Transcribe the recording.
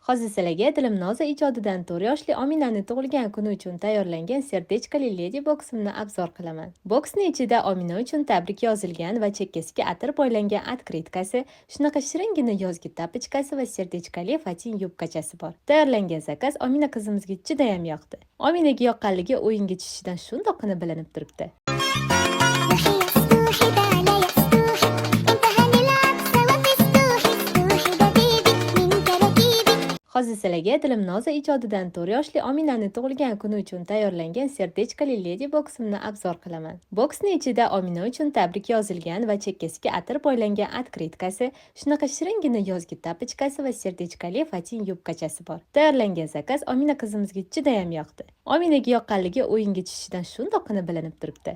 Hozir sizlarga Dilimnoza ijodidan 4 yoshli Ominani tug'ilgan kuni uchun tayyorlangan сердечка li ledi boksimni обзор qilaman. Boksni ichida Omina uchun tabrik yozilgan va chekkasiga atir boylangan открытка si, shunaqa shiringina yozgi тапочка si va сердечка li fatin yubkachasi bor. Tayyorlangan заказ Omina qizimizga judayam yoqdi. Ominaga yoqqanligi o'yinga tushishidan shundoqqina bilinib turibdi. روحي يا سطوحي، تعالى يا سطوحي، امتى هنلعب سوا في سطوحي؟ سطوحي ده بيبي من كراكيبي. Hozir sizlarga Dilimnoza ijodidan 4 yoshli Ominani tug'ilgan kuni uchun tayyorlangan сердечка li ledi boksimni обзор qilaman. Boksni ichida Omina uchun tabrik yozilgan va chekkasiga atir boylangan открытка si, shunaqa shiringina yozgi тапочка si va сердечка li fatin yubkachasi bor. Tayyorlangan заказ Omina qizimizga judayam yoqdi. Ominaga yoqqanligi o'yinga tushishidan shundoqqina bilinib turibdi.